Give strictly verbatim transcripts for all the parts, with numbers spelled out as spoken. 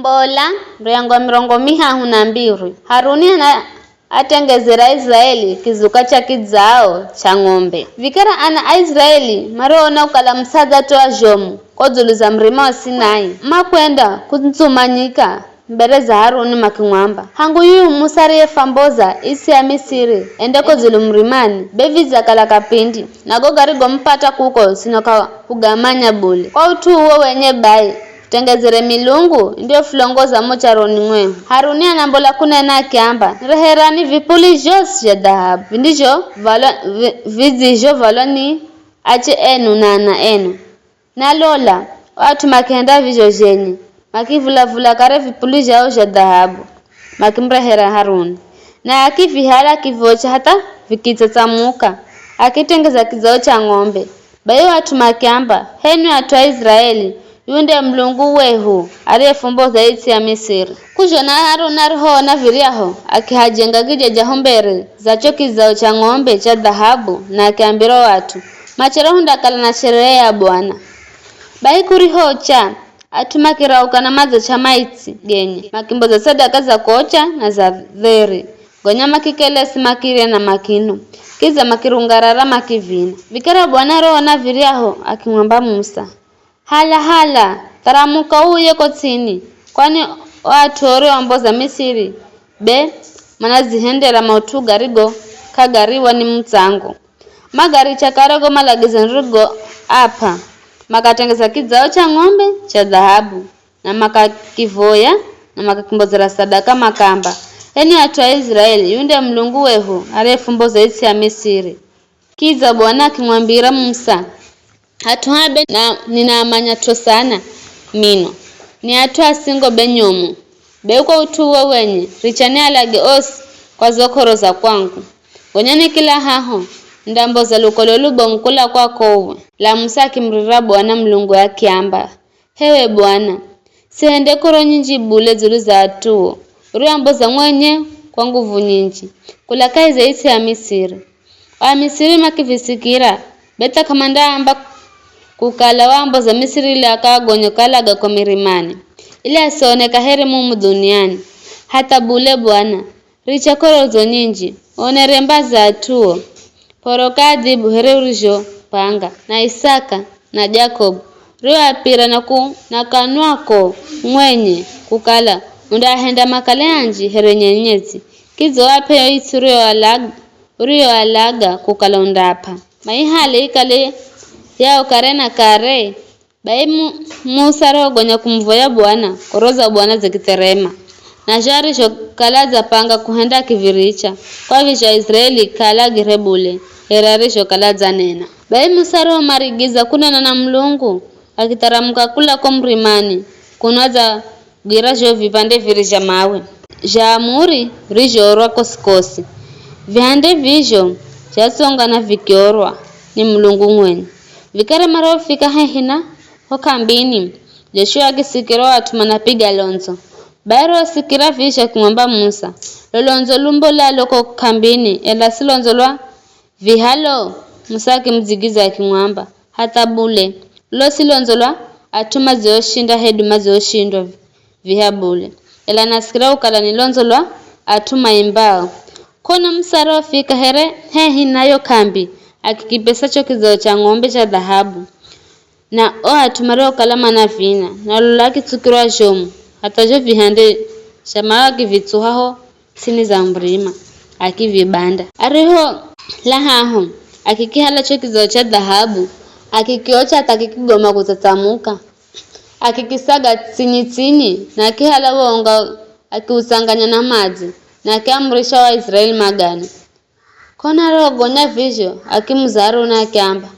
Mbola, muryango wa mirongo mihahu na mbiri. Haruni ana atengezera Aisiraeli kizuka cha kidzao cha ng'ombe. Vikara ana Aisiraeli maroona kukala Musa adzatoa zhomu ko dzulu za murima wa Sinai, makwenda kundzumanyika mbere za Haruni makimwamba, "Hangu yuyu Musa ariyefwamboza isi ya Misiri ende ko dzulu murimani, be vidzakala kapindi, na go garigomupata kuko sino kahugamanya bule. Kwa ut'u uwo wenye bai, tengezere milungu, ndiyo fulongoza mo charoni mwehu." Haruni anambola kunena akiamba, "Nireherani vipuli zhosi zha dhahabu, vindizho valwa, vi-, vidzizho valwa ni ache enu na ana enu." Na lola, o at'u makihenda vizho zhenye, makivula-vula kare vipuli zhao zha dhahabu, makimurehera Haruni. Naye akivihala akivocha hatha vikitsatsamuka, akitengeza kidzao cha ng'ombe. Bai o at'u makiamba, "H'enwi at'u a Iziraeli, yuyu nde Mulungu wehu ariyefumboza its'i ya Misiri." K'uzhona Haruni arihoona viryahu, akihajenga kijaja ho mbere za cho kidzao cha ng'ombe cha dhahabu na akiambira o at'u, "Machere hundakala na sherehe ya Bwana." Bai kurihocha, at'u makirauka na madzocha maitsi genye, makimboza sadaka za kocha na za dheri, gonya makikelesi makirya na makinwa, kidza makirungarara makivina. Vikara Bwana arihoona viryahu akimwamba Musa, "Hala, hala, tharamuka uye ko ts'ini, kwani o at'u orioamboza Misiri be manadzihendera maut'u garigo k'agariwa ni mutsango." Magaricha kare go malagizo nirigoap'a, makatengeza kidzao cha ng'ombe cha dhahabu, na makakivoya, na makakimbozera sadaka makaamba, "Enwi at'u a Iziraeli, yuyu nde Mulungu wehu ariyefumboza its'i ya Misiri." Kidza Bwana akimwambira Musa, "At'u aa be na, ninaamanya tho sana mino, ni at'u asingo be nyomu. Be kwa ut'u uwo wenye, richani alage osi kwa zo k'oro za kwangu. Gonya nikila haho, nindamboza lukolo lubomu kula kwako uwe." Ela Musa akimurira Bwana Mulungu akiamba, "H'ewe Bwana, sihende k'oro nyinji bule dzulu za at'u uwo, uriamboza mwenye kwa nguvu nyinji, kula kahi za its'i ya Misiri." O Amisiri makivisikira, be tha k'amandaamba kukala waamboza Misiri ili akaagonye kukalaga ko mirimani, ili asioneka here mumu dhuniani. Hatha bule Bwana, richa k'oro zo nyinji, uonere mbazi at'u uwo. P'oroka adhibu here urizhopanga, na Isaka, na Jakobu, urioapira na ku-, na kanwako mwenye kukala undaahenda makale anji here nyenyezi, kidza uap'e yo its'i urioalag-, urioalaga kukala undaap'a. Maihale ikale yao kare na kare. Bai Mu-, Musa arihogonya kumuvoya Bwana, k'oro za Bwana zikitherema. Na zho arizhokala adzapanga kuhenda akiviricha, kwa vizho Aiziraeli k'aalagire bule, here arizhokala adzanena. Bai Musa arihomarigiza kunena na Mulungu, akitharamuka kula ko murimani, kuno adzagwira zho vipande viri zha mawe zha amuri virizhoorwa kosi-kosi. Vihande vizho zhatsongana vikiorwa ni Mulungu mwenye. Vikara marihofika hehi na ho k'ambini, Joshua akisikira o at'u manapiga londzo. Bai arihosikira vizho akimwamba Musa, "Lo londzo lumbolalo ko k'ambini, ela si londzo lwa vihalo?" Musa akimudzigiza akimwamba, "Hatha bule, lo si londzo lwa at'u madzioshinda hedu madzioshindwa vi-, viha bule, ela nasikira kukala ni londzo lwa at'u maimbao." K'ona Musa arihofika here hehi na yo k'ambi, akikipesa cho kidzao cha ng'ombe cha dhahabu, na o at'u mariokala manavina, na lola akitsukirwa zhomu, hatha zho vihande zha mawe akivitsuha ho ts'ini za murima, akivibanda. Arihola haho, akikihala cho kidzao cha dhahabu, akikiocha hatha kikigoma kutsatsamuka, akikisaga ts'inyi-ts'inyi, na akihala wo unga akiutsanganya na madzi, na akiamurisha o Aiziraeli maganwe. K'ona arihogonya vizho, akimuza Haruni akiamba,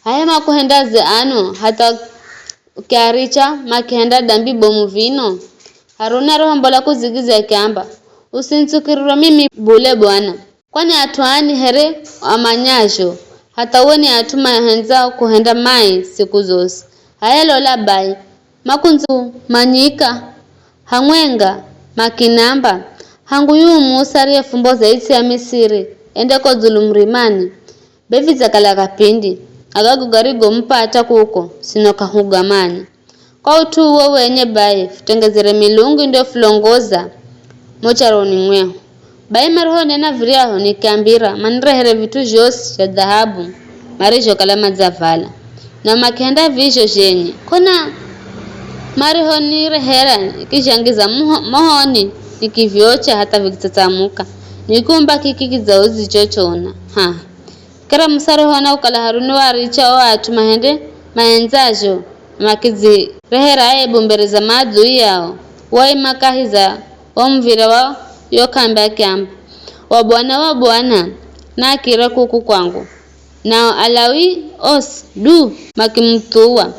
"H'aya makuhendaze ano hatha ukiaricha makihenda dambi bomu vino?" Haruni arihombola kudzigidzya akiamba, "Usinitsukirire mimi bule Bwana, kwani at'u ani here amanyazho, hatha uwe ni at'u mahendzao kuhenda mai siku zosi. H'aya lola bai, makundzumanyika hamwenga makinamba, 'Hangu yuyu Musa ariyefumboza its'i ya Misiri ende ko dzulu murimani, be vidzakala kapindi, agago garigomupata kuko sino k'ahugamanya.'" Kwa ut'u uwo wenye bai, futengezere milungu indofulongoza mo charoni mwehu. Bai marihonena viryahu nikiambira manirehere vit'u zhosi zha dhahabu marizhokala madzavala. Na makihenda vizho zhenye. Kona marihonirehera nikizhangiza muho- mohoni nikivyocha hatha vikitsatsamuka. Nikiumba kiki kidza udzichochona. Ha. Kara Musa arihona kukala Haruni waricha o at'u mahende mahendzazho, makidzirehera aibu mbere za maadui ao, waima kahi za wo muv̱ira wa yo k'ambi akiamba, "Wa Bwana, wa Bwana, naakire kuku kwangu." Nao Alawi osi du makimuthuwa.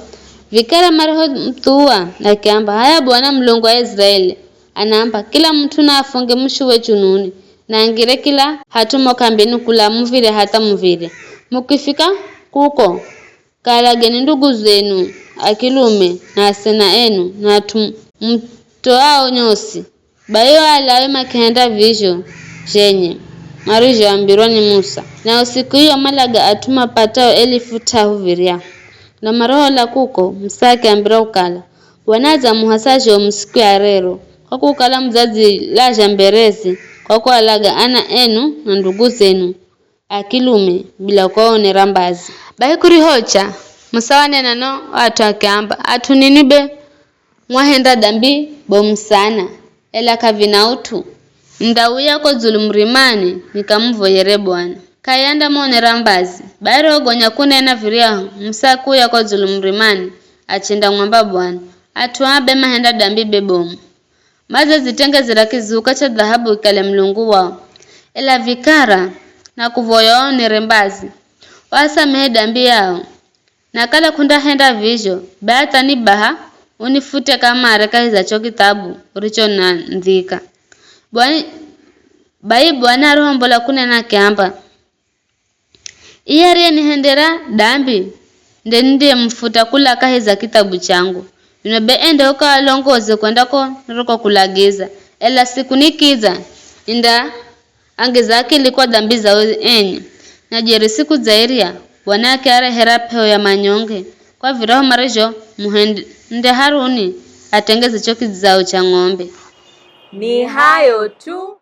Vikara marihomuthuwa, akiamba, "H'aya Bwana Mulungu wa Iziraeli anaamba, 'Kila mut'u naafunge mushuwe chununi, na angire kila hat'u mo k'ambini kula muv̱ire hatha muv̱ire. Mukifika kuko, kalageni ndugu zenu a kilume na asena enu na at'u mutoao nyosi.'" Bai o Alawi makihenda vizho zhenye marizhoambirwa ni Musa. Na usiku iyo malaga at'u mapatao elifu t'ahu viryahu. Na marihola kuko, Musa akiambira kukala, "Bwana adzamuhasa zhomu siku ya rero, kwa kukala mudzadzilazha mberezi kwa kualaga ana enu na ndugu zenu a kilume bila kuaonera mbazi." Bai kurihocha, Musa wanena no at'u akiamba, "At'u ninwi be mwahenda dambi bomu sana, ela k'avina ut'u. Nindauya ko dzulu murimani nikamuvoyere Bwana. K'aye andamuonera mbazi." Bai arihogonya kunena viryahu, Musa akiuya ko dzulu murimani, achendamwamba Bwana, "At'u aa be mahenda dambi be bomu. Madzadzitengezera kizuka cha dhahabu ikale mulungu wao. Ela vikara nakuvoya waonere mbazi, wasamehe dambi yao. Na kala k'undahenda vizho, be hatha ni baha unifute kamare kahi za cho kithabu urichonandhika." Bwani- Bai Bwana arihombola kunena akiamba, "Iye ariyenihendera dambi nde nindiyemufuta kula kahi za kithabu changu. Vino be enda ukawalongoze kwenda ko nirikokulagiza, ela siku nikidza nindaangiza akili kwa dambi zao enye." Na jeri siku dzairya, Bwana akiarehera p'eho ya manyonge, kwa viryahu marizhomuhenda Haruni atengeze cho kidzao cha ng'ombe. Ni hayo tu